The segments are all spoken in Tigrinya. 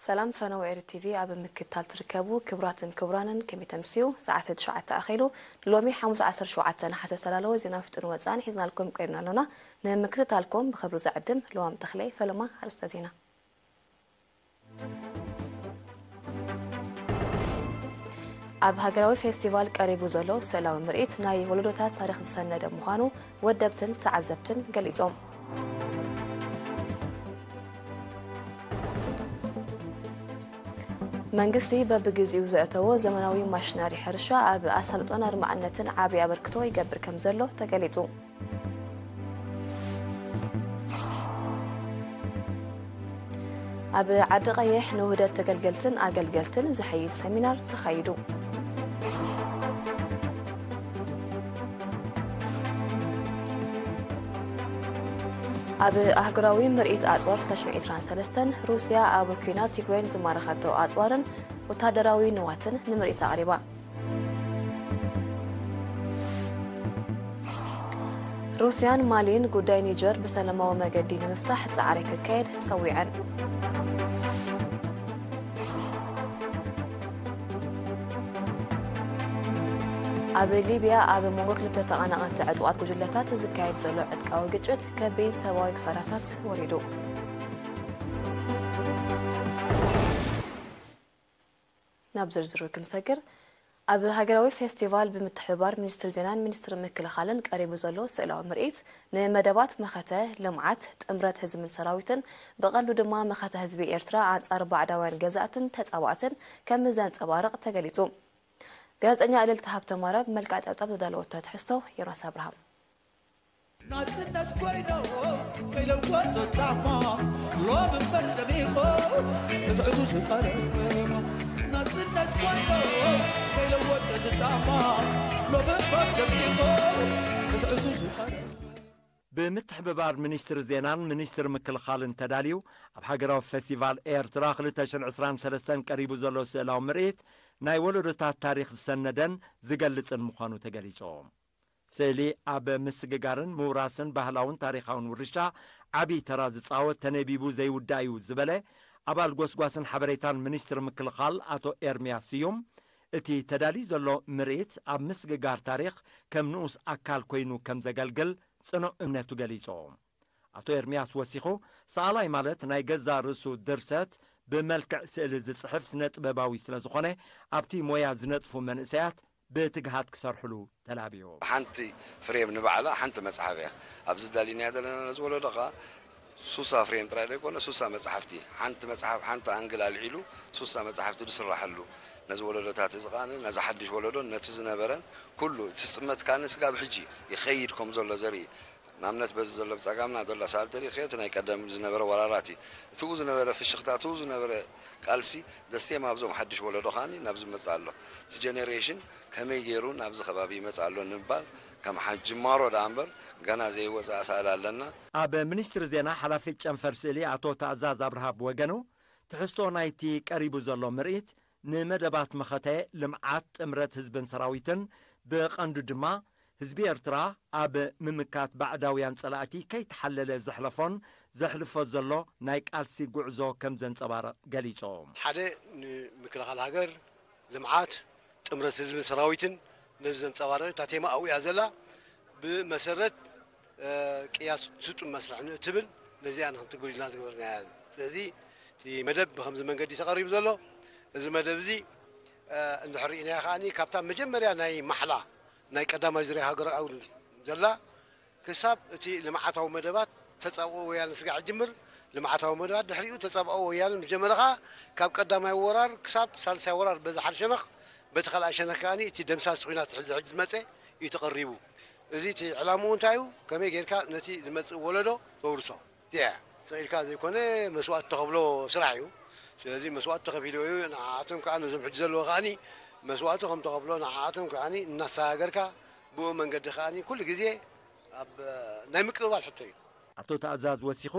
ሰላም ፈነወ ኤሪ ቲቪ ኣብ ምክትታል ትርከቡ ክቡራትን ክቡራንን፣ ከመይ ተምስዩ? ሰዓት ትሽዓተ ኣኺሉ። ሎሚ ሓሙስ ዓሰርተ ሸውዓተ ነሓሰ ሰላለወ ዜና ፍጡን ወፃን ሒዝናልኩም ቀሪብና ኣሎና። ንምክትታልኩም ብኽብሪ ዘዕድም ልዋም ተኽለይ። ፈለማ ኣርእስተ ዜና። ኣብ ሃገራዊ ፌስቲቫል ቀሪቡ ዘሎ ስእላዊ ምርኢት ናይ ወለዶታት ታሪኽ ዝሰነደ ምዃኑ ወደብትን ተዓዘብትን ገሊጾም። መንግስቲ በብግዜኡ ዘእተዎ ዘመናዊ ማሽነሪ ሕርሻ ኣብ ኣሳልጦን ኣድማዕነትን ዓቢ ኣበርክቶ ይገብር ከም ዘሎ ተገሊጹ። ኣብ ዓዲ ቀይሕ ንውህደት ተገልገልትን ኣገልገልትን ዝሐይል ሰሚናር ተኻይዱ። ኣብ ኣህጉራዊ ምርኢት ኣጽዋር ክልተ ሽሕን ዕስራን ሰለስተን ሩስያ ኣብ ኲናት ዩክሬን ዝማረኸቶ ኣጽዋርን ወታደራዊ ንዋትን ንምርኢት ኣቕሪባ። ሩስያን ማሊን ጉዳይ ኒጀር ብሰላማዊ መገዲ ንምፍታሕ ጻዕሪ ክካየድ ጸዊዐን። ኣብ ሊብያ ኣብ መንጎ ክልተ ተቐናቐንቲ ዕጡቓት ጉጅለታት ዝካየድ ዘሎ ዕጥቃዊ ግጭት ከቢድ ሰብኣዊ ክሳራታት ወሪዱ። ናብ ዝርዝሩ ክንሰግር፣ ኣብ ሃገራዊ ፌስቲቫል ብምትሕብባር ሚኒስትሪ ዜናን ሚኒስትሪ ምክልኻልን ቀሪቡ ዘሎ ስእላዊ ምርኢት ንመደባት መኸተ፣ ልምዓት፣ ጥምረት ህዝብን ሰራዊትን ብቐንዱ ድማ መኸተ ህዝቢ ኤርትራ ኣንጻር ባዕዳውያን ገዛእትን ተጻባእትን ከም ዘንጸባርቕ ተገሊጹ። ጋዜጠኛ እልልታ ሃብተማርያም ብመልክዕ ጸብጻብ ዘዳለወቶ ትሕዝቶ ዮናስ ኣብርሃም። ናጽነት ኮይኖ ከይለወጡ ጣማ ሎም እምበር ደሚኾ ክትዕዙ ዝቀረበ ናጽነት ኮይኖ ከይለወጡ ጣማ ሎም እምበር ደሚኾ ክትዕዙ ዝቀረበ። ብምትሕብባር ሚኒስትሪ ዜናን ሚኒስትሪ ምክልኻልን ተዳልዩ ኣብ ሃገራዊ ፌስቲቫል ኤርትራ ክልተ ሽሕን ዕስራን ሰለስተን ቀሪቡ ዘሎ ስእላዊ ምርኢት ናይ ወለዶታት ታሪኽ ዝሰነደን ዝገልጽን ምዃኑ ተገሊጹ። ስእሊ ኣብ ምስግጋርን ምውራስን ባህላውን ታሪኻውን ውርሻ ዓቢ ተራ ዝጻወት ተነቢቡ ዘይውዳእ እዩ ዝበለ ኣባል ጎስጓስን ሓበሬታን ሚኒስትሪ ምክልኻል ኣቶ ኤርምያስ ስዩም፣ እቲ ተዳልዩ ዘሎ ምርኢት ኣብ ምስግጋር ታሪኽ ከም ንኡስ ኣካል ኮይኑ ከም ዘገልግል ጽኑዕ እምነቱ ገሊጹ። ኣቶ ኤርምያስ ወሲኹ፣ ሰኣላይ ማለት ናይ ገዛ ርእሱ ድርሰት ብመልክዕ ስእሊ ዝጽሕፍ ስነ ጥበባዊ ስለ ዝኾነ፣ ኣብቲ ሞያ ዝነጥፉ መንእሰያት ብትግሃት ክሰርሕሉ ተላብዩ። ሓንቲ ፍሬም ንባዕላ ሓንቲ መጽሓፍ እያ። ኣብዚ ዳሊናያ ዘለና ነዚ ወለዶ ኸኣ ሱሳ ፍሬም ጥራይ ዘይኮነ፣ ሱሳ መጽሓፍቲ፣ ሓንቲ መጽሓፍ፣ ሓንቲ ኣንግል ኣልዒሉ ሱሳ መጽሓፍቲ ዝስራሐሉ፣ ነዚ ወለዶታት እዚ ኸኣ፣ ነዚ ሓድሽ ወለዶን ነቲ ዝነበረን ኩሉ፣ እቲ ዝጽመት ከኣ ስጋብ ሕጂ ይኸይድ ከም ዘሎ ዘርኢ። ንኣብነት በዚ ዘሎ ብጸጋምና ዘሎ ሳልቲ ርኢኽዮ፣ እቲ ናይ ቀደም ዝነበረ ወራራት እዩ። እቲኡ ዝነበረ ፍሽኽታ፣ እቲኡ ዝነበረ ቃልሲ፣ ደሴም ኣብዞም ሓድሽ ወለዶ ከኣ ናብዚ መጽእ ኣሎ። እቲ ጀነሬሽን ከመይ ገይሩ ናብዚ ከባቢ ይመጽእ ኣሎ ንምባል ከም ሓንቲ ጅማሮ ደኣ እምበር፣ ገና ዘይወጸ ኣሳእል ኣለና። ኣብ ሚኒስትሪ ዜና ሓላፊት ጨንፈር ስእሊ ኣቶ ታእዛዝ ኣብርሃ ብወገኑ፣ ትሕዝቶ ናይቲ ቀሪቡ ዘሎ ምርኢት ንመደባት መኸተ፣ ልምዓት፣ ጥምረት ህዝብን ሰራዊትን፣ ብቐንዱ ድማ ህዝቢ ኤርትራ ኣብ ምምካት ባዕዳውያን ጸላእቲ ከይተሓለለ ዘሕለፎን ዘሕልፎ ዘሎ ናይ ቃልሲ ጉዕዞ ከም ዘንጸባርቕ ገሊጾም። ሓደ ንምክልኻል ሃገር፣ ልምዓት፣ ጥምረት ህዝብን ሰራዊትን ነዚ ዘንጸባርቕ እታ ቴማ ኣብኡ እያ ዘላ። ብመሰረት፣ እ፣ ቅያስ ስጡም መስርሕ ንእትብል ነዚኣ ንክንትግብር ኢልና ዝገበርናያ። ስለዚ እቲ መደብ ብኸምዚ መንገዲ ተቐሪቡ ዘሎ፣ እዚ መደብ እዚ፣ እ፣ እንድሕር ርኢናዮ ከኣኒ ካብታ መጀመርያ ናይ ማሕላ ናይ ቀዳማይ ዙርያ ሃገራዊ ዘላ ክሳብ እቲ ልምዓታዊ መደባት ተጻብኦ ወያነ ስጋዕ ጅምር ልምዓታዊ መደባት ድሕሪኡ ተጻብኦ ወያነ ምስ ጀመረ ከኣ ካብ ቀዳማይ ወራር ክሳብ ሳልሳይ ወራር በዚ ሓደ ሸነኽ በቲ ካልኣይ ሸነኽ ከኣኒ እቲ ደምሳስ ኲናት ሕዚ ሕጂ ዝመጸ እዩ ተቐሪቡ። እዚ እቲ ዕላምኡ እንታይ እዩ? ከመይ ጌርካ ነቲ ዝመጽእ ወለዶ ተውርሶ? እዚኣ ስቕ ኢልካ ዘይኮነ መስዋእቲ ተኸፍሎ ስራሕ እዩ። ስለዚ መስዋእቲ ተኸፊሉ እዩ። ንዓኣቶም ከኣ ነዞም ሕጂ ዘለዎ ከኣኒ መስዋእቲ ከም ተኸፍሎ ንዓኣቶም ከኣኒ እናሰጋገርካ ብኡ መንገዲ ከኣኒ ኩሉ ግዜ ኣብ ናይ ምቅብባል ሕቶ እዩ። ኣቶ ታእዛዝ ወሲኹ፣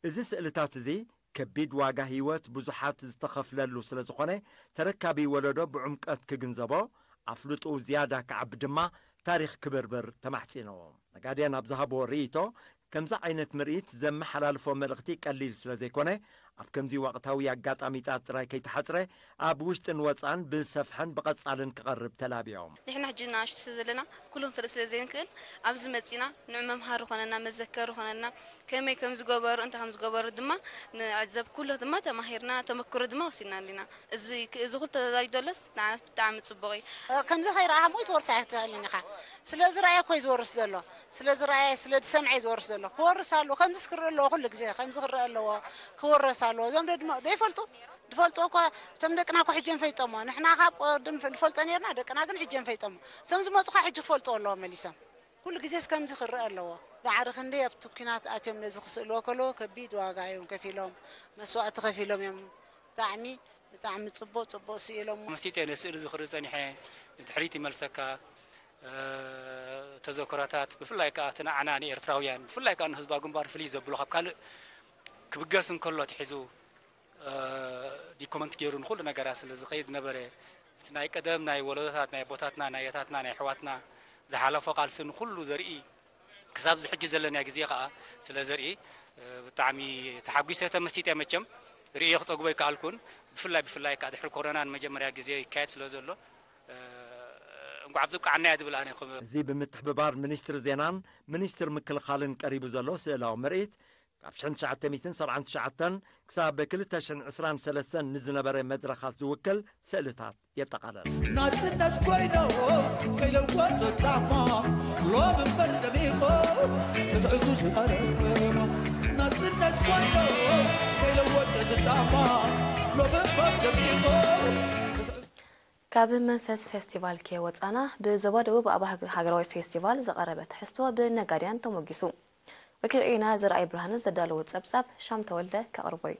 እዚ ስእልታት እዚ ከቢድ ዋጋ ህይወት ብዙሓት ዝተኸፍለሉ ስለ ዝኾነ፣ ተረካቢ ወለዶ ብዕምቀት ክግንዘቦ፣ ኣፍልጥኡ ዝያዳ ክዓቢ ድማ ታሪኽ ክብርብር ተማሕጺኑ። ነጋድያን ኣብ ዝሃብዎ ርእይቶ፣ ከምዚ ዓይነት ምርኢት ዘመሓላልፎ መልእኽቲ ቀሊል ስለ ዘይኮነ፣ ኣብ ከምዚ ወቕታዊ ኣጋጣሚታት ጥራይ ከይተሓጽረ፣ ኣብ ውሽጥን ወጻን ብሰፍሐን ብቐጻልን ክቐርብ ተላቢዮም። ንሕና ሕጂ ንኣሽቱ ስለ ዘለና ኩሉ ክንፈልጥ ስለ ዘይንክእል፣ ኣብዚ መጺና ንመምሃሪ ኾነና፣ መዘከሪ ኾነና፣ ከመይ ከም ዝገበሩ፣ እንታይ ከም ዝገበሩ ድማ ንዕዘብ። ኩሉ ድማ ተማሂርና፣ ተመክሮ ድማ ወሲድና ኣለና። እዚ እዚ ኩሉ ተዛሪቡ ዘሎስ ንዓና ብጣዕሚ ጽቡቕ እዩ። ከምዚ ከይረኣኻ ሞይ ትወርሳ ኣይትኽእልን ኢኻ። ስለ ዝረኣየ እኮ እዩ ዝወርስ ዘሎ። ስለ ዝረኣየ፣ ስለ ዝሰምዐ እዩ ዝወርስ ዘሎ። ክወርስ ኣለዎ። ከምዚስ ክርኢ ኣለዎ ኩሉ ግዜ። ከምዚ ክርኢ ኣለዎ። ክወረስ ኣለዎ። እዞም ዶ ድማ ዘይፈልጡ? ዝፈልጡ እኮ እቶም ደቅና እኮ ሕጂ እዮም ፈይጦሞ። ንሕና ካብ ቀደም ንፈልጦ ነርና፣ ደቅና ግን ሕጂ እዮም ፈይጦሞ። እቶም ዝመጹ ኸ ሕጂ ክፈልጡ ኣለዎም መሊሶም። ኩሉ ግዜስ ከምዚ ክረአ ኣለዎ። ዳዕሪ ክንደይ ኣብቲ ኲናት ኣትዮም ነዚ ክስእልዎ ከለዉ ከቢድ ዋጋ እዮም ከፊሎም፣ መስዋእቲ ከፊሎም እዮም። ብጣዕሚ ብጣዕሚ ጽቡቕ ጽቡቕ ስኢሎሞ። መሲጠ ነዚ ስእሊ እዚ ክርኢ ጸኒሐ፣ ንድሕሪት ይመልሰካ። ተዘክሮታት ብፍላይ ከኣ እቲ ንዓና ንኤርትራውያን ብፍላይ ከኣ ንህዝባዊ ግንባር ፍልይ ዘብሎ ካብ ካልእ ክብገስ እንከሎ ኣትሒዙ ዲኮመንት ገይሩ ንኹሉ ነገራት ስለ ዝኸይድ ዝነበረ፣ እቲ ናይ ቀደም ናይ ወለዶታት ናይ ኣቦታትና ናይ ኣያታትና ናይ ኣሕዋትና ዝሓለፎ ቃልሲ ንኹሉ ዘርኢ ክሳብ እዚ ሕጂ ዘለና ግዜ ከኣ ስለ ዘርኢ ብጣዕሚ ተሓጒሰ ተመሲጠ። መቸም ርእየ ክጸግቦ ኣይከኣልኩን። ብፍላይ ብፍላይ ከኣ ድሕሪ ኮሮና ንመጀመርያ ግዜ ይካየድ ስለ ዘሎ እንኳዕ ኣብቅዓና እየ ዝብል ኣነ። እዚ ብምትሕብባር ሚኒስትሪ ዜናን ሚኒስትሪ ምክልኻልን ቀሪቡ ዘሎ ስእላዊ ምርኢት ካብ ሽሕን ትሽዓተ ሚእትን ሰብዓን ትሽዓተን ክሳብ ክልተ ሽሕን ዕስራን ሰለስተን ንዝነበረ መድረኻት ዝውክል ስእልታት የጠቓልል። ናጽነት ኮይኖ ከይለወጥ ጣዕማ ሎም እምበር ደሚኾ ክትዕዙ ዝቐረማ ናጽነት ኮይኖ ከይለወጥ ጣዕማ ሎም እምበር ደሚኾ ካብ መንፈስ ፌስቲቫል ከይወጻና፣ ብዞባ ደቡብ ኣብ ሃገራዊ ፌስቲቫል ዝቐረበ ትሕዝቶ ብነጋድያን ተሞጊሱ። ወኪል ሪኢና ዘርኣይ ብርሃነ ዘዳለዎ ጸብጻብ ሻም ተወልደ ከቕርቦ እዩ።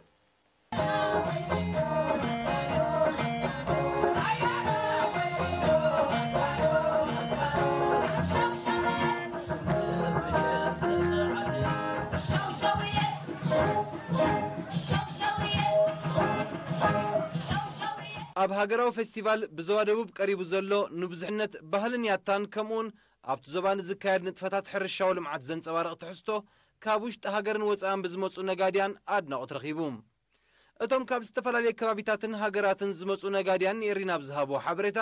ኣብ ሃገራዊ ፌስቲቫል ብዞባ ደቡብ ቀሪቡ ዘሎ ንብዙሕነት ባህልን ያታን ከምኡውን ኣብቲ ዞባ ንዝካየድ ንጥፈታት ሕርሻዊ ልምዓት ዘንጸባርቕ ትሕዝቶ ካብ ውሽጢ ሃገርን ወጻእን ብዝመጹ ነጋድያን ኣድናቖት ረኺቡ። እቶም ካብ ዝተፈላለየ ከባቢታትን ሃገራትን ዝመጹ ነጋድያን ንኤሪና ኣብ ዝሃብዎ ሓበሬታ፣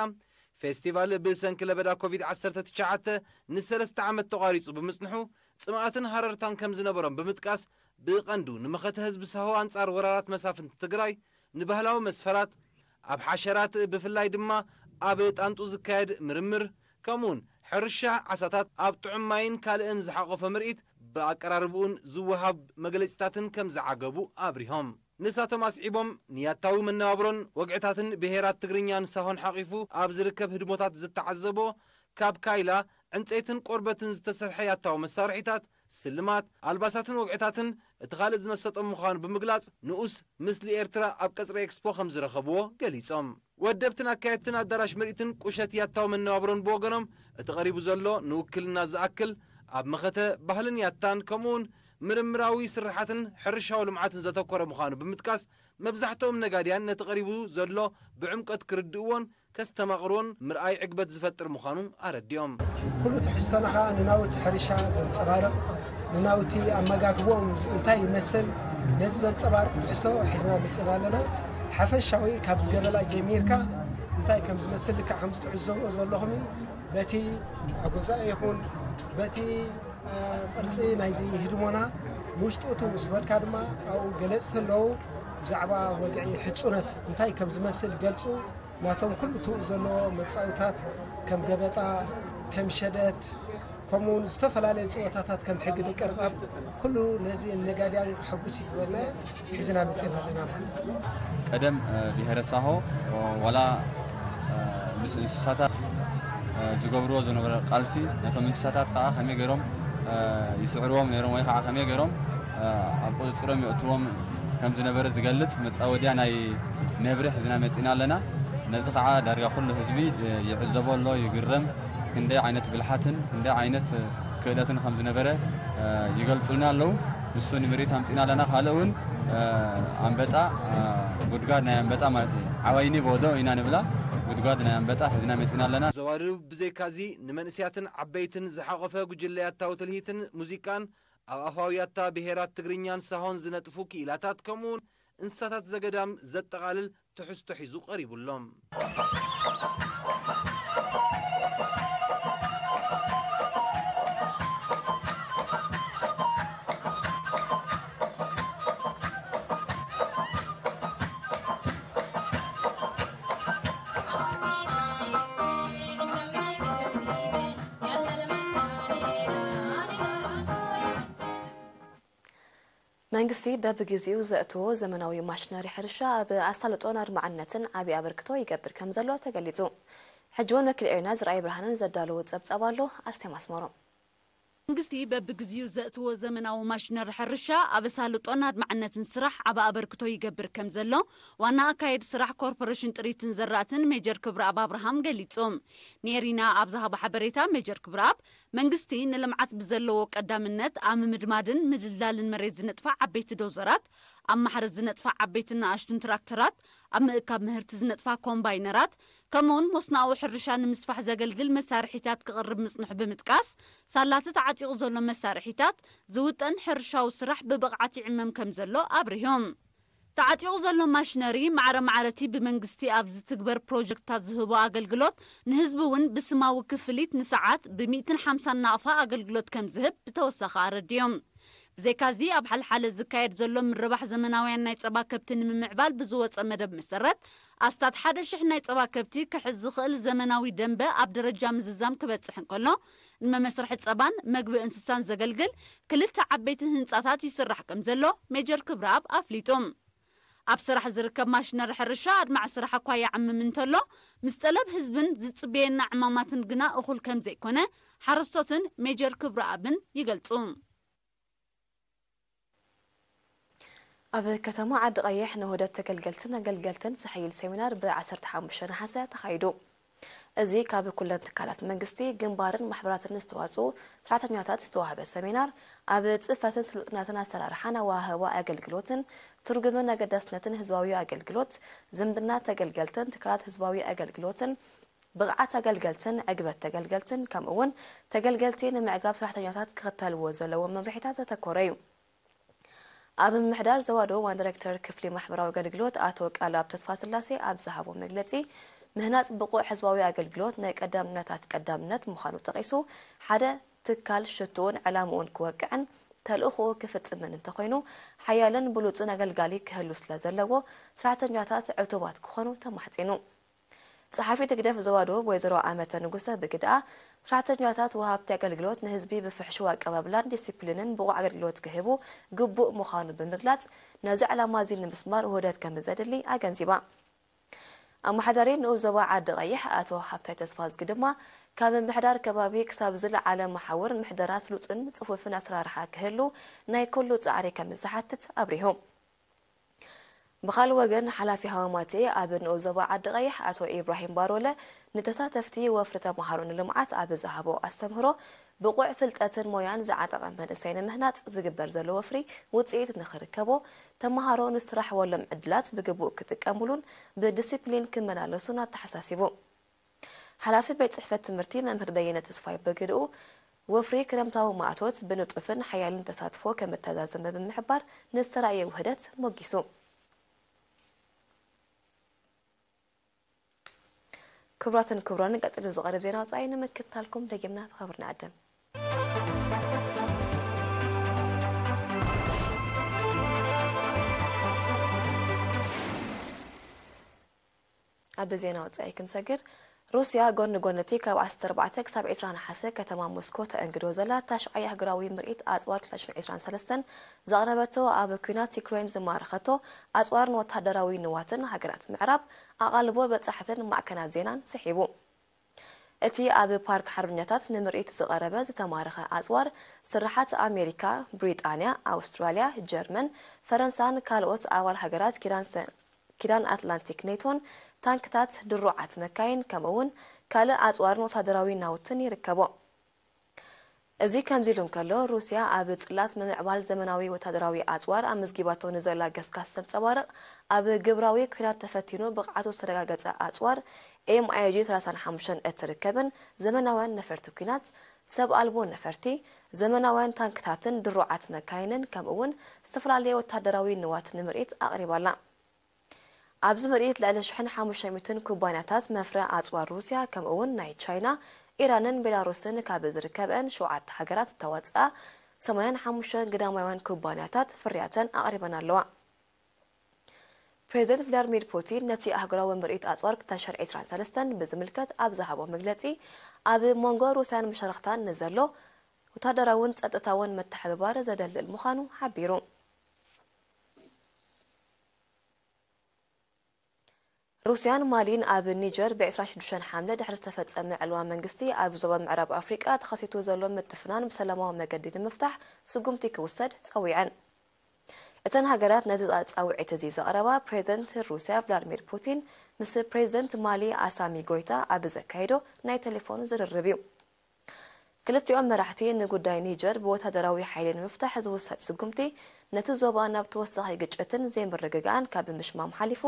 ፌስቲቫል ብሰንኪ ለበዳ ኮቪድ ዓሰርተ ትሽዓተ ንሰለስተ ዓመት ተቋሪጹ ብምጽንሑ ጽምኣትን ሃረርታን ከም ዝነበሮም ብምጥቃስ፣ ብቐንዱ ንመኸተ ህዝቢ ሳሆ ኣንጻር ወራራት መሳፍንቲ ትግራይ፣ ንባህላዊ መስፈራት፣ ኣብ ሓሸራት ብፍላይ ድማ ኣብ ጣንጡ ዝካየድ ምርምር፣ ከምኡውን ሕርሻ ዓሳታት ኣብ ጥዑም ማይን ካልእን ዝሓቖፈ ምርኢት ብኣቀራርብኡን ዝወሃብ መግለጺታትን ከም ዝዓገቡ ኣብሪሆም። ንሳቶም ኣስዒቦም ንያታዊ መነባብሮን ወግዕታትን ብሄራት ትግርኛን ሳሆን ሓቒፉ ኣብ ዝርከብ ህድሞታት ዝተዓዘቦ ካብ ካይላ፣ ዕንጸይትን ቆርበትን ዝተሰርሐ ያታዊ መሳርሒታት፣ ስልማት፣ ኣልባሳትን ወግዕታትን እቲ ካልእ ዝመሰጦም ምዃኑ ብምግላጽ ንኡስ ምስሊ ኤርትራ ኣብ ቀጽሪ ኤክስፖ ከም ዝረኸብዎ ገሊጾም። ወደብትን ኣካየድትን ኣዳራሽ ምርኢትን ቁሸት ያታዊ መነባብሮን ብወገኖም እቲ ቀሪቡ ዘሎ ንውክልና ዝኣክል ኣብ መኸተ ባህልን ያታን ከምኡውን ምርምራዊ ስርሓትን ሕርሻዊ ልምዓትን ዘተኮረ ምዃኑ ብምጥቃስ መብዛሕትኦም ነጋድያን ነቲ ቀሪቡ ዘሎ ብዕምቀት ክርድእዎን ከስተማቕርዎን ምርኣይ ዕግበት ዝፈጥር ምዃኑ ኣረዲኦም። ኩሉ ትሕዝቶና ኸኣ ንናውቲ ሕርሻ ዘንጸባርቕ፣ ንናውቲ ኣመጋግቦኦም እንታይ ይመስል፣ ነዚ ዘንጸባርቕ ትሕዝቶ ሒዝና መጺና ኣለና። ሓፈሻዊ ካብ ዝገበላ ጀሚርካ እንታይ ከም ዝመስል ልክዕ ከምዚ ትዕዘብዎ ዘለኹም እዩ። በቲ ኣጎዛ ይኹን በቲ ቅርጺ ናይዚ ህድሞና ንውሽጢ እቱ ምስ በልካ ድማ ኣብኡ ገለጽቲ ኣለዉ። ብዛዕባ ወግዒ ሕጹነት እንታይ ከም ዝመስል ገልጹ። ናቶም ኩሉ ትኡ ዘለዎ መጻውታት ከም ገበጣ፣ ከም ሸደድ፣ ከምኡ እውን ዝተፈላለየ ጸወታታት ከም ሕጊ ደቂ ርቓብ ኩሉ ነዚ ነጋድያን ከሐጉስ እዩ ዝበልና ሒዝና መጺና ኣለና ማለት እዩ። ቀደም ብሄረ ሳሆ ዋላ ምስ እንስሳታት ዝገብርዎ ዝነበረ ቃልሲ ነቶም እንስሳታት ከዓ ከመይ ገይሮም ይስዕርዎም ነይሮም ወይ ከዓ ከመይ ገይሮም ኣብ ቁፅፅሮም የእትዎም ከም ዝነበረ ዝገልፅ መፃወድያ ናይ ነብሪ ሒዝና መፂና ኣለና። ነዚ ከዓ ዳርጋ ኩሉ ህዝቢ ይዕዘቦ ኣሎ፣ ይግረም። ክንደይ ዓይነት ብልሓትን ክንደይ ዓይነት ክእለትን ከም ዝነበረ ይገልፁልና ኣለዉ። ንሱ ንምርኢት ኣምፂና ኣለና። ካልእ እውን ኣንበጣ፣ ጉድጓድ ናይ ኣንበጣ ማለት እዩ። ዓባይኒ ቦዶ ኢና ንብላ፣ ጉድጓድ ናይ ኣንበጣ ሒዝና መፂና ኣለና። ዞባ ደቡብ ብዘይካዚ ንመንእሰያትን ዓበይትን ዝሓቖፈ ጉጅለ ያታዊ ትልሂትን ሙዚቃን ኣብ ኣፋዊ ያታ ብሄራት ትግርኛን ሳሆን ዝነጥፉ ክኢላታት ከምኡውን እንስሳታት ዘገዳም ዘጠቓልል ትሕዝቶ ሒዙ ቀሪቡ ኣሎ። መንግስቲ በብግዜኡ ዘእትዎ ዘመናዊ ማሽነሪ ሕርሻ ኣብ ኣሳልጦን ኣድማዕነትን ዓብዪ ኣበርክቶ ይገብር ከም ዘሎ ተገሊጹ። ሕጂ እውን ወኪል ኤሪና ዝርኣይ ብርሃንን ዘዳለዎ ጸብጻብ ኣሎ። ኣርሴማ ኣስመሮም። መንግስቲ በብግዜኡ ዘእትዎ ዘመናዊ ማሽነሪ ሕርሻ ኣብ ኣሳልጦን ኣድማዕነትን ስራሕ ዓቢ ኣበርክቶ ይገብር ከም ዘሎ ዋና ኣካየዲ ስራሕ ኮርፖሬሽን ጥሪትን ዘራእትን ሜጀር ክብረኣብ ኣብርሃም ገሊጹ። ንኤሪና ኣብ ዝሃቦ ሓበሬታ ሜጀር ክብረኣብ መንግስቲ ንልምዓት ብዘለዎ ቀዳምነት ኣብ ምምድማድን ምድልዳልን መሬት ዝነጥፋ ዓበይቲ ዶዘራት፣ ኣብ ማሕረስ ዝነጥፋ ዓበይትን ንኣሽቱን ትራክተራት፣ ኣብ ምእካብ ምህርቲ ዝነጥፋ ኮምባይነራት፣ ከምኡውን መስኖኣዊ ሕርሻ ንምስፋሕ ዘገልግል መሳርሒታት ክቕርብ ምጽንሑ ብምጥቃስ፣ ሳላቲ ተዓጢቑ ዘሎ መሳርሒታት ዝውጠን ሕርሻዊ ስራሕ ብብቕዓት ይዕመም ከም ዘሎ ኣብሪሆም። ተዓጢቑ ዘሎ ማሽነሪ ማዕረ ማዕረቲ ብመንግስቲ ኣብ ዝትግበር ፕሮጀክትታት ዝህቦ ኣገልግሎት ንህዝቢ እውን ብስማዊ ክፍሊት ንሰዓት ብሚእትን ሓምሳን ናቕፋ ኣገልግሎት ከም ዝህብ ብተወሳኺ ኣረዲዮም። ብዘይካዚ ኣብ ሓልሓለ ዝካየድ ዘሎ ምርባሕ ዘመናውያን ናይ ጸባ ከብቲ ንምምዕባል ብዝወጸ መደብ መሰረት ኣስታት ሓደ ሽሕ ናይ ጸባ ከብቲ ክሕዝ ዝኽእል ዘመናዊ ደንበ ኣብ ደረጃ ምዝዛም ክበጽሕ እንከሎ ንመመስርሒ ጸባን መግቢ እንስሳን ዘገልግል ክልተ ዓበይቲ ህንጻታት ይስራሕ ከም ዘሎ ሜጀር ክብረኣብ ኣፍሊጡ። ኣብ ስራሕ ዝርከብ ማሽነሪ ሕርሻ ኣድማዕ ስራሕ እኳ ይዓምም እንተሎ፣ ምስ ጠለብ ህዝብን ዝጽበየና ዕማማትን ግና እኹል ከም ዘይኮነ ሓረስቶትን ሜጀር ክብረኣብን ይገልጹ። ኣብ ከተማ ዓዲ ቀይሕ ንውህደት ተገልገልትን ኣገልገልትን ዝሕይል ሴሚናር ብ ዓሰርተ ሓሙሽተ ነሓሰ ተኻይዱ። እዚ ካብ ኩለን ትካላት መንግስቲ፣ ግንባርን ማሕበራትን ዝተዋጽኡ ሰራሕተኛታት ዝተዋህበ ሰሚናር፣ ኣብ ጽፈትን ስሉጥነትን ኣሰራርሓን ኣወሃህባ ኣገልግሎትን ትርጉምን ኣገዳስነትን ህዝባዊ ኣገልግሎት፣ ዝምድና ተገልገልትን ትካላት ህዝባዊ ኣገልግሎትን፣ ብቕዓት ኣገልገልትን ዕግበት ተገልገልትን፣ ከምኡ እውን ተገልገልቲ ንምዕጋብ ሰራሕተኛታት ክኽተልዎ ዘለዎም መምርሒታት ዘተኮረ እዩ። ኣብ ምምሕዳር ዞባ ደቡብ ዋና ዳይሬክተር ክፍሊ ማሕበራዊ ኣገልግሎት ኣቶ ቃልኣብ ተስፋስላሴ ኣብ ዝሃቦ መግለጺ፣ ምህናጽ ብቑዕ ህዝባዊ ኣገልግሎት ናይ ቀዳምነታት ቀዳምነት ምዃኑ ጠቒሱ፣ ሓደ ትካል ሽቶኡን ዕላምኡን ክወቅዕን ተልእኾኡ ክፍጽምን እንተኾይኑ፣ ሓያልን ብሉጽን ኣገልጋሊ ክህሉ ስለ ዘለዎ፣ ሰራሕተኛታት ዕቱባት ክኾኑ ተማሕጺኑ። ጸሓፊት ህግደፍ ዞባ ደቡብ ወይዘሮ ኣመተ ንጉሰ ብግድኣ፣ ሰራሕተኛታት ወሃብቲ ኣገልግሎት ንህዝቢ ብፍሕሹው ኣቀባብላን ዲሲፕሊንን ብቑዕ ኣገልግሎት ክህቡ ግቡእ ምዃኑ ብምግላጽ፣ ነዚ ዕላማ እዚ ንምስማር ውህደት ከም ዘድሊ ኣገንዚባ። ኣመሓዳሪ ንኡስ ዞባ ዓዲ ቀይሕ ኣቶ ሃብታይ ተስፋዝጊ ድማ፣ ካብ ምምሕዳር ከባቢ ክሳብ ዝለዓለ መሓውር ምሕደራ ስሉጥን ጽፉፍን ኣሰራርሓ ክህሉ ናይ ኩሉ ጻዕሪ ከም ዝሓትት ኣብሪሁ። ብኻልእ ወገን፣ ሓላፊ ሃዋማቴ ኣብ ንኡስ ዞባ ዓዲ ቀይሕ ኣቶ ኢብራሂም ባሮለ፣ ንተሳተፍቲ ወፍሪ ተምሃሮ ንልምዓት ኣብ ዝሃቦ ኣስተምህሮ፣ ብቑዕ ፍልጠትን ሞያን ዝዓጠቐ መንእሰይ ንምህናጽ ዝግበር ዘሎ ወፍሪ ውጽኢት ንኽርከቦ፣ ተምሃሮ ንስራሕ ወሎም ዕድላት ብግቡእ ክጥቀሙሉን ብዲሲፕሊን ክመላለሱን ኣተሓሳሲቡ። ሓላፊ ቤት ጽሕፈት ትምህርቲ መምህር በየነ ተስፋይ ብግድኡ፣ ወፍሪ ክረምታዊ ማእቶት ብንጡፍን ሓያልን ተሳትፎ ከም እተዛዘመ ብምሕባር፣ ንዝተራእየ ውህደት ሞጊሱ። ክቡራትን ክቡራንን፣ ቀጺሉ ዝቐርብ ዜና ወጻኢ ንምክትታልኩም ደጊምና ብኽብሪ ንዕድም። ኣብ ዜና ወጻኢ ክንሰግር፣ ሩስያ ጎኒ ጎኒ እቲ ካብ ዓሰርተ ኣርባዕተ ክሳብ ዕስራ ነሓሰ ከተማ ሞስኮ ተእንግዶ ዘላ ታሽዓይ ኣህጉራዊ ምርኢት ኣጽዋር ክልተ ሽሕን ዕስራን ሰለስተን ዘቕረበቶ፣ ኣብ ኲናት ዩክሬን ዝማረኸቶ ኣጽዋርን ወተሃደራዊ ንዋትን ሃገራት ምዕራብ ኣቓልቦ በጻሕትን ማዕከናት ዜናን ስሒቡ። እቲ ኣብ ፓርክ ሓርበኛታት ንምርኢት ዝቐረበ ዝተማረኸ ኣጽዋር፣ ስርሓት ኣሜሪካ፣ ብሪጣንያ፣ ኣውስትራልያ፣ ጀርመን፣ ፈረንሳን ካልኦት ኣባል ሃገራት ኪዳን ሰ-፣ ኪዳን ኣትላንቲክ ኔቶን፣ ታንክታት፣ ድሩዓት መካይን፣ ከምኡ'ውን ካልእ ኣጽዋርን ወታደራዊ ናውትን ይርከቦ። እዚ ከምዚ ኢሉ እንከሎ፣ ሩስያ ኣብ ጽላት ምምዕባል ዘመናዊ ወታደራዊ ኣጽዋር ኣመዝጊባቶ ንዘላ ገስጋስ ዘንጸባርቕ፣ ኣብ ግብራዊ ኲናት ተፈቲኑ ብቕዓቱ ዝተረጋገጸ ኣጽዋር ኤምኣይጂ ሰላሳን ሓሙሽተን እትርከብን ዘመናውያን ነፈርቲ ኲናት፣ ሰብ ኣልቦ ነፈርቲ፣ ዘመናውያን ታንክታትን ድሩዓት መካይንን፣ ከምኡ እውን ዝተፈላለዩ ወታደራዊ ንዋት ንምርኢት ኣቕሪባ ኣላ። ኣብዚ ምርኢት ልዕሊ ሽሕን ሓሙሽተ ሚእትን ኩባንያታት መፍረ ኣጽዋር ሩስያ፣ ከምኡ እውን ናይ ቻይና፣ ኢራንን ቤላሩስን ካብ ዝርከበን ሸውዓተ ሃገራት ዝተዋጽኣ ሰማንያን ሓሙሽተን ግዳማውያን ኩባንያታት ፍርያተን ኣቕሪበን ኣለዋ። ፕሬዚደንት ቭላድሚር ፑቲን ነቲ ኣህጉራዊ ምርኢት ኣጽዋር ክልተ ሽሕን ዕስራን ሰለስተን ብዝምልከት ኣብ ዝሃቦ መግለጺ፣ ኣብ መንጎ ሩስያን መሻርኽታን ንዘሎ ወታደራውን ጸጥታውን መተሓብባር ዘደልድል ምዃኑ ሓቢሩ። ሩስያን ማሊን ኣብ ኒጀር ብ ዕስራን ሽዱሽተን ሓምለ ድሕሪ ዝተፈጸመ ዕልዋ መንግስቲ ኣብ ዞባ ምዕራብ ኣፍሪቃ ተኸሲቱ ዘሎ ምጥፍናን ብሰላማዊ መገዲ ንምፍታሕ ስጉምቲ ክውሰድ ጸዊዐን። እተን ሃገራት ነዚ ጻውዒት እዚ ዘቕረባ ፕሬዚደንት ሩስያ ቭላድሚር ፑቲን ምስ ፕሬዚደንት ማሊ ኣሳሚ ጎይታ ኣብ ዘካየዶ ናይ ቴሌፎን ዝርርብ እዩ። ክልቲኦም መራሕቲ ንጉዳይ ኒጀር ብወታደራዊ ሓይሊ ንምፍታሕ ዝውሰድ ስጉምቲ ነቲ ዞባ ናብ ተወሳኺ ግጭትን ዘይምርግጋእን ካብ ምሽማም ሓሊፉ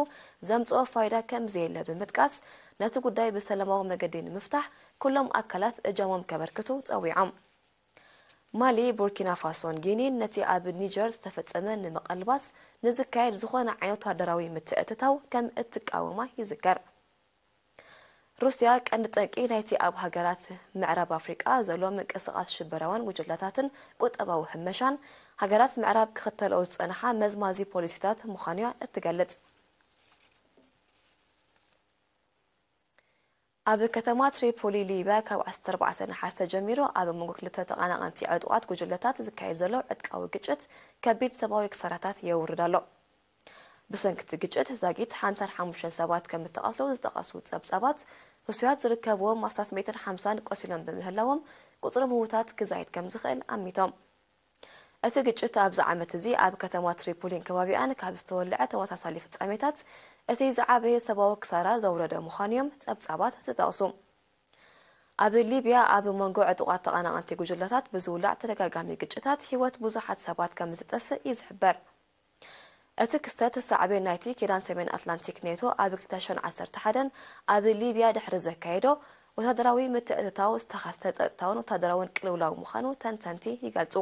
ዘምጽኦ ፋይዳ ከም ዘየለ ብምጥቃስ፣ ነቲ ጉዳይ ብሰላማዊ መገዲ ንምፍታሕ ኩሎም ኣካላት እጃሞም ከበርክቱ ጸዊዖም። ማሊ፣ ቡርኪና ፋሶን ጊኒን ነቲ ኣብ ኒጀር ዝተፈጸመ ንምቐልባስ ንዝካየድ ዝኾነ ዓይነት ወታደራዊ ምትእትታው ከም እትቃወማ ይዝከር። ሩስያ ቀንዲ ጠንቂ ናይቲ ኣብ ሃገራት ምዕራብ ኣፍሪቃ ዘሎ ምንቅስቓስ ሽበራውያን ጉጅለታትን ቁጠባዊ ህመሻን፣ ሃገራት ምዕራብ ክኽተልኦ ዝጸንሓ መዝማዚ ፖሊሲታት ምዃኑ'ያ እትገልጽ። ኣብ ከተማ ትሪፖሊ ሊብያ ካብ ዓሰርተ ኣርባዕተ ነሓሰ ጀሚሩ ኣብ መንጎ ክልተ ተቓናቐንቲ ዕጡቓት ጉጅለታት ዝካየድ ዘሎ ዕጥቃዊ ግጭት ከቢድ ሰብኣዊ ክሳራታት የውርድ ኣሎ። ብሰንኪ እቲ ግጭት ዛጊት ሓምሳን ሓሙሽተን ሰባት ከም እተቐትሉ ዝጠቐሱ ጸብጻባት፣ ህሱያት ዝርከብዎም ኣስታት ሚእትን ሓምሳን ቆሲሎም ብምህላዎም ቁጽሪ ምዉታት ክዛይድ ከም ዝኽእል ኣሚቶም። እቲ ግጭት ኣብዚ ዓመት እዚ ኣብ ከተማ ትሪፖሊን ከባቢኣን ካብ ዝተወልዐ ተመሳሳሊ ፍጻሜታት እቲ ዝዓበየ ሰብኣዊ ክሳራ ዘውረደ ምዃኑ እዮም ጸብጻባት ዝጠቕሱ። ኣብ ሊብያ ኣብ መንጎ ዕጡቓት ተቓናቐንቲ ጉጅለታት ብዝውላዕ ተደጋጋሚ ግጭታት ህይወት ብዙሓት ሰባት ከም ዝጠፍእ እዩ ዝሕበር። እቲ ክስተት ሳዕቤን ናይቲ ኪዳን ሰሜን ኣትላንቲክ ኔቶ ኣብ ክልተ ሽሕን ዓሰርተ ሓደን ኣብ ሊብያ ድሕሪ ዘካየዶ ወታደራዊ ምትእትታው ዝተኸስተ ጸጥታውን ወታደራውን ቅልውላው ምዃኑ ተንተንቲ ይገልጹ።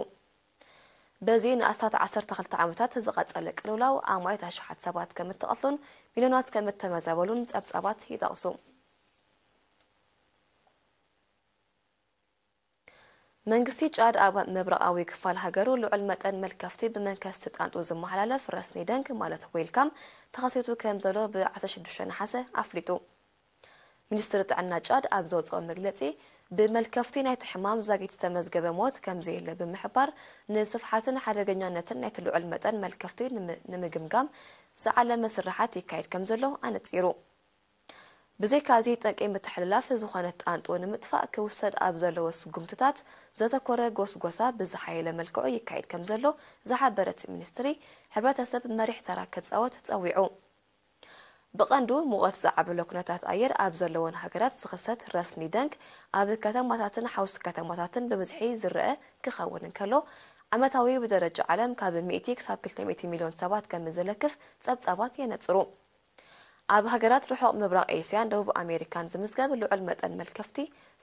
በዚ ንኣስታት ዓሰርተ ክልተ ዓመታት ዝቐጸለ ቅልውላው ኣማኢት ኣሽሓት ሰባት ከም እተቐትሉን ሚልዮናት ከም እተመዛበሉን ጸብጻባት ይጠቕሱ። መንግስቲ ጫድ ኣብ ምብራቓዊ ክፋል ሃገሩ ልዑል መጠን መልከፍቲ ብመንከስቲ ጣንጡ ዝመሓላለፍ ረስኒ ደንግ ማለት ዌልካም ተኸሲቱ ከም ዘሎ ብ ዓሰርተ ሽዱሽተ ነሓሰ ኣፍሊጡ። ሚኒስትሪ ጥዕና ጫድ ኣብ ዘውፅኦ መግለፂ፣ ብመልከፍቲ ናይቲ ሕማም ዛጊት ዝተመዝገበ ሞት ከም ዘየለ ብምሕባር፣ ንስፍሓትን ሓደገኛነትን ናይቲ ልዑል መጠን መልከፍቲ ንም-፣ ንምግምጋም ዝዓለመ ስራሓት ይካየድ ከም ዘሎ ኣነፂሩ። ብዘይካዚ፣ ጠንቂ ምትሕልላፍ ዝኾነት ጣንጡ ንምጥፋእ ክውሰድ ኣብ ዘለዎ ስጉምትታት ዘተኮረ ጎስጎሳ ብዝሓየለ መልክዑ ይካየድ ከም ዘሎ ዝሓበረ እቲ ሚኒስትሪ፣ ሕብረተሰብ መሪሕ ተራ ክጻወት ጸዊዑ። ብቐንዱ፣ ሙቐት ዝዓብሎ ኩነታት ኣየር ኣብ ዘለወን ሃገራት ዝኽሰት ረስኒ ደንግ፣ ኣብ ከተማታትን ሓውሲ ከተማታትን ብብዝሒ ዝረአ ክኸውን እንከሎ፣ ዓመታዊ ብደረጃ ዓለም ካብ ሚእቲ ክሳብ ክልተ ሚእቲ ሚልዮን ሰባት ከም ዝለክፍ ጸብጻባት የነጽሩ። ኣብ ሃገራት ርሑቕ ምብራቕ ኤስያን ደቡብ ኣሜሪካን ዝምዝገብ ልዑል መጠን መልከፍቲ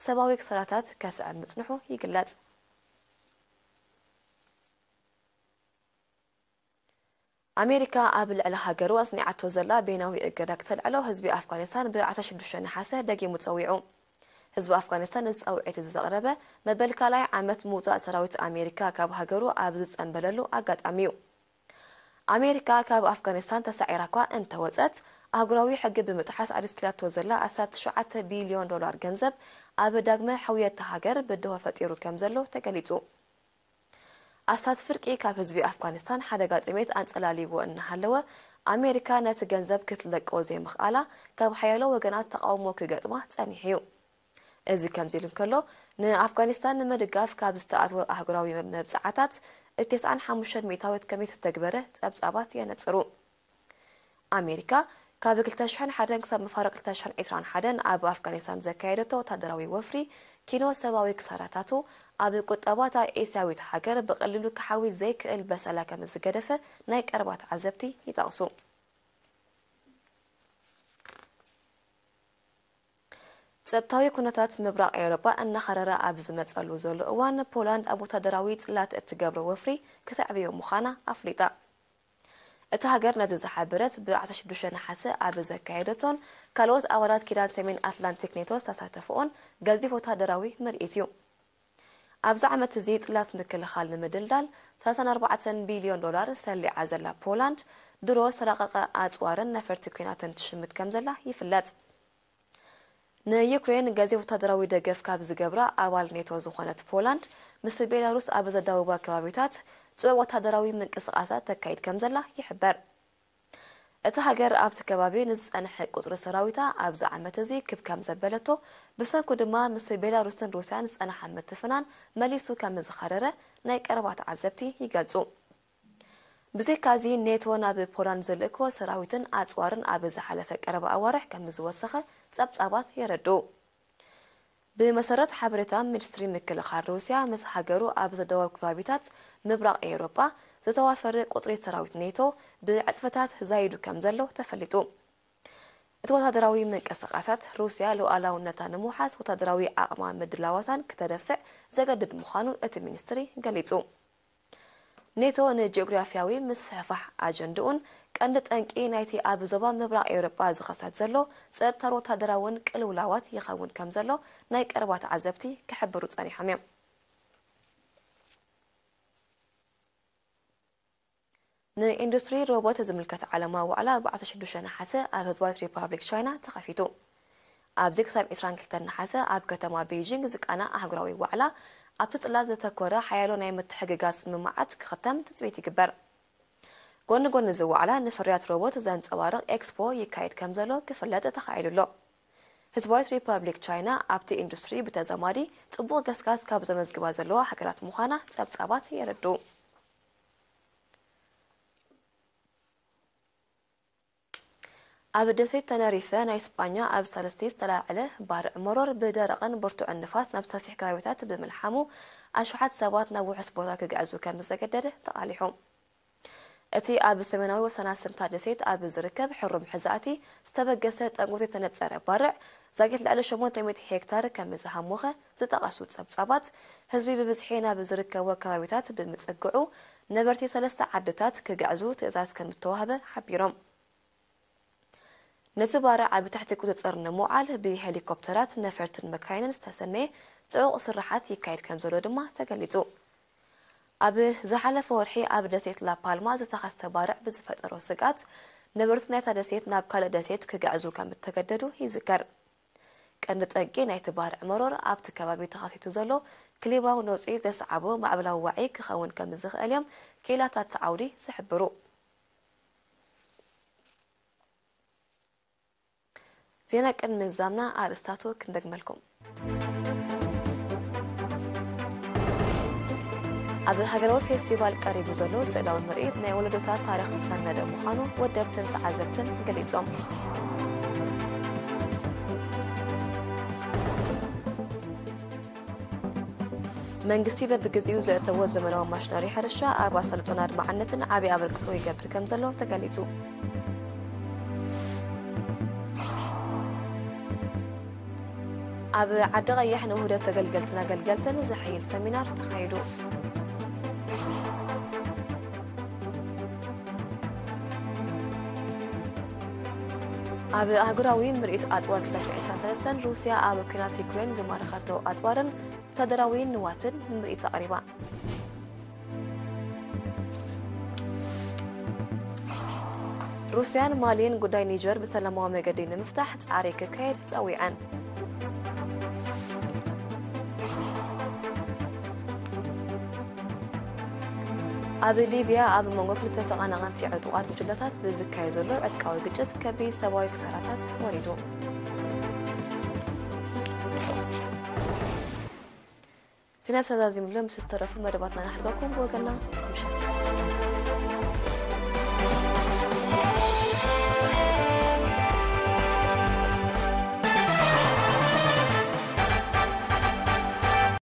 ሰብኣዊ ክሳራታት ከስዕብ ምጽንሑ ይግለጽ። ኣሜሪካ ኣብ ልዕሊ ሃገሩ ኣጽኒዓቶ ዘላ በይናዊ እገዳ ክተልዕሎ ህዝቢ ኣፍጋኒስታን ብ ዓሰርተ ሽዱሽተ ነሓሰ ደጊሙ ጸዊዑ። ህዝቢ ኣፍጋኒስታን እዚ ጻውዒት እዚ ዘቕረበ መበል ካልኣይ ዓመት ምውጻእ ሰራዊት ኣሜሪካ ካብ ሃገሩ ኣብ ዝጸንበለሉ ኣጋጣሚ እዩ። ኣሜሪካ ካብ ኣፍጋኒስታን ተሳዒራ እኳ እንተወጸት፣ ኣህጉራዊ ሕጊ ብምጥሓስ ኣድስኪላቶ ዘላ ኣስታት ትሽዓተ ቢልዮን ዶላር ገንዘብ ኣብ ዳግመ ሕውየት እታ ሃገር ብድሆ ፈጢሩ ከም ዘሎ ተገሊጹ። ኣስታት ፍርቂ ካብ ህዝቢ ኣፍጋኒስታን ሓደጋ ጥሜት ኣንጸላልይዎ እናሃለወ፣ ኣሜሪካ ነቲ ገንዘብ ክትለቆ ዘይምኽኣላ ካብ ሓያሎ ወገናት ተቓውሞ ክገጥማ ጸኒሑ እዩ። እዚ ከምዚ ኢሉ እንከሎ፣ ንኣፍጋኒስታን ንምድጋፍ ካብ ዝተኣትወ ኣህጉራዊ መብጽዓታት፣ ተስዓን ሓሙሽተን ሚእታዊት ከም ዘይተተግበረ ጸብጻባት የነጽሩ። ኣሜሪካ፣ ካብ ክልተ ሽሕን ሓደን ክሳብ መፋርቕ ክልተ ሽሕን ዕስራን ሓደን ኣብ ኣፍጋኒስታን ዘካየደቶ ወታደራዊ ወፍሪ፣ ኪኖ ሰብኣዊ ክሳራታቱ፣ ኣብ ቁጠባ እታ ኤስያዊት ሃገር ብቐሊሉ ክሓዊ ዘይክእል በሰላ ከም ዝገደፈ ናይ ቀረባ ተዓዘብቲ ይጠቕሱ። ጸጥታዊ ኩነታት ምብራቕ ኤውሮጳ እናኸረረ ኣብ ዝመጸሉ ዘሎ እዋን፣ ፖላንድ ኣብ ወታደራዊ ጽላት እትገብሮ ወፍሪ ከተዕብዮ ምዃና ኣፍሊጣ። እታ ሃገር ነዚ ዝሓበረት ብ ዓሰርተ ሽዱሽተ ነሓሰ ኣብ ዘካየደቶን ካልኦት ኣባላት ኪዳን ሰሜን ኣትላንቲክ ኔቶ ዝተሳተፈኦን ገዚፍ ወታደራዊ ምርኢት እዩ። ኣብዚ ዓመት እዚ ጽላት ምክልኻል ንምድልዳል ሰላሳን ኣርባዕተን ቢልዮን ዶላር ሰሊዓ ዘላ ፖላንድ፣ ድሮ ዝተራቐቐ ኣጽዋርን ነፈርቲ ኲናትን ትሽምት ከም ዘላ ይፍለጥ። ንዩክሬን ገዚፍ ወታደራዊ ደገፍ ካብ ዝገብራ ኣባል ኔቶ ዝኾነት ፖላንድ፣ ምስ ቤላሩስ ኣብ ዘዳውባ ከባቢታት ጽዑቕ ወታደራዊ ምንቅስቓሳት ተካይድ ከም ዘላ ይሕበር። እታ ሃገር ኣብቲ ከባቢ ንዝጸንሐ ቁጽሪ ሰራዊታ ኣብዚ ዓመት እዚ ክብ ከም ዘበለቶ፣ ብሰንኩ ድማ ምስ ቤላሩስን ሩስያን ዝጸንሓ ምትፍናን መሊሱ ከም ዝኸረረ ናይ ቀረባ ተዓዘብቲ ይገልጹ። ብዘይካዚ፣ ኔቶ ናብ ፖላንድ ዝልእኮ ሰራዊትን ኣጽዋርን ኣብ ዝሓለፈ ቀረባ ኣዋርሕ ከም ዝወሰኸ ጸብጻባት የረድኡ። ብመሰረት ሓበሬታ ሚኒስትሪ ምክልኻል ሩስያ፣ ምስ ሃገሩ ኣብ ዘደዋብ ከባቢታት ምብራቕ ኤውሮጳ ዝተዋፈረ ቁጽሪ ሰራዊት ኔቶ ብዕጽፍታት ዛይዱ ከም ዘሎ ተፈሊጡ። እቲ ወታደራዊ ምንቅስቓሳት፣ ሩስያ ሉዓላውነታ ንምውሓስ ወታደራዊ ዓቕማ ምድላዋታን ክተደፍዕ ዘገድድ ምዃኑ እቲ ሚኒስትሪ ገሊጹ። ኔቶ ንጂኦግራፊያዊ ምስፍሕፋሕ ኣጀንድኡን ቀንዲ ጠንቂ ናይቲ ኣብ ዞባ ምብራቕ ኤውሮጳ ዝኸሰት ዘሎ ጸጥታን ወታደራውን ቅልውላዋት ይኸውን ከም ዘሎ ናይ ቀረባ ተዓዘብቲ ክሕብሩ ጸኒሖም እዮም። ንኢንዱስትሪ ሮቦት ዝምልከት ዓለማዊ ዋዕላ ብ ዓሰርተ ሽዱሽተ ነሓሰ ኣብ ህዝባዊት ሪፓብሊክ ቻይና ተኸፊቱ። ኣብዚ ክሳብ ዕስራን ክልተን ነሓሰ ኣብ ከተማ ቤይጂንግ ዝቃናእ ኣህጉራዊ ዋዕላ፣ ኣብቲ ጽላት ዘተኮረ ሓያሎ ናይ ምትሕግጋዝ ስምምዓት ክኽተም ትጽቢት ይግበር። ጎኒ ጎኒ እዚ ዋዕላ፣ ንፍርያት ሮቦት ዘንጸባርቕ ኤክስፖ ይካየድ ከም ዘሎ ክፍለጥ ተኻኢሉ ኣሎ። ህዝባዊት ሪፓብሊክ ቻይና ኣብቲ ኢንዱስትሪ ብተዛማዲ ጽቡቕ ገስጋስ ካብ ዘመዝግባ ዘለዋ ሃገራት ምዃና ጸብጻባት የረድኡ። ኣብ ደሴት ተነሪፈ ናይ ስጳኛ ኣብ ሳልስቲ ዝተላዕለ ባርዕ መሮር ብደረቕን ብርቱዕን ንፋስ ናብ ሰፊሕ ከባቢታት ብምልሓሙ፣ ኣሽሓት ሰባት ናብ ውሑስ ቦታ ክግዕዙ ከም ዝተገደደ ተቓሊሑ። እቲ ኣብ ሰሜናዊ ወሰናስንታ ደሴት ኣብ ዝርከብ ሕሩም ሕዛእቲ ዝተበገሰ ጠንቁ ዘይተነጸረ ባርዕ፣ ዛጊት ልዕሊ ሸሞንተ ሚእቲ ሄክታር ከም ዝሃሞኸ ዝጠቐሱ ጸብጻባት፣ ህዝቢ ብብዝሒ ናብ ዝርከቦ ከባቢታት ብምጽግዑ፣ ነበርቲ ሰለስተ ዓድታት ክግዕዙ ትእዛዝ ከም ዝተዋህበ ሓቢሮም። ነቲ ባርዕ ኣብ ትሕቲ ቁጽጽር ንምውዓል ብሄሊኮፕተራት፣ ነፈርትን መካይንን ዝተሰነየ ጽዑቕ ስርሓት ይካየድ ከም ዘሎ ድማ ተገሊጹ። ኣብ ዝሓለፈ ወርሒ ኣብ ደሴት ላፓልማ ዝተኸስተ ባርዕ ብዝፈጠሮ ስግኣት፣ ነበርቲ ናይታ ደሴት ናብ ካልእ ደሴት ክግዕዙ ከም እተገደዱ ይዝከር። ቀንዲ ጠንቂ ናይቲ ባርዕ መሮር ኣብቲ ከባቢ ተኸሲቱ ዘሎ ክሊማዊ ነውጺ ዘስዓቦ ማዕበላዊ ዋዒ ክኸውን ከም ዝኽእል እዮም ክኢላታት እቲ ዓውዲ ዝሕብሩ። ዜና ቅድሚ ምዝዛምና ኣርእስታቱ ክንደግመልኩም። ኣብ ሃገራዊ ፌስቲቫል ቀሪቡ ዘሎ ስእላዊ ምርኢት ናይ ወለዶታት ታሪኽ ዝሰነደ ምዃኑ ወደብትን ተዓዘብትን ገሊጾም። መንግስቲ በብግዜኡ ዘእተዎ ዘመናዊ ማሽነሪ ሕርሻ ኣብ ኣሳልጦን ኣድማዕነትን ዓብዪ ኣበርክቶ ይገብር ከም ዘሎ ተገሊጹ። ኣብ ዓዲ ቀይሕ ንውህደት ተገልገልትን ኣገልገልትን ዘሐይል ሰሚናር ተኻይዱ። ኣብ ኣህጉራዊ ምርኢት ኣጽዋር ክልተ ሽሕን ዕስራን ሰለስተን፣ ሩስያ ኣብ ኲናት ዩክሬን ዝማረኸቶ ኣጽዋርን ወታደራዊ ንዋትን ንምርኢት ኣቕሪባ። ሩስያን ማሊን ጉዳይ ኒጀር ብሰላማዊ መገዲ ንምፍታሕ ጻዕሪ ክካየድ ጸዊዐን። ኣብ ሊብያ ኣብ መንጎ ክልተ ተቐናቐንቲ ዕጡቓት ጉጅለታት ብዝካየድ ዘሎ ዕጥቃዊ ግጭት ከቢድ ሰብኣዊ ክሳራታት ወሪዱ። ዜና ተዛዚምሎም ምስ ዝተረፉ መደባትና ንሓልፈኩም። ብወገንና ምሸት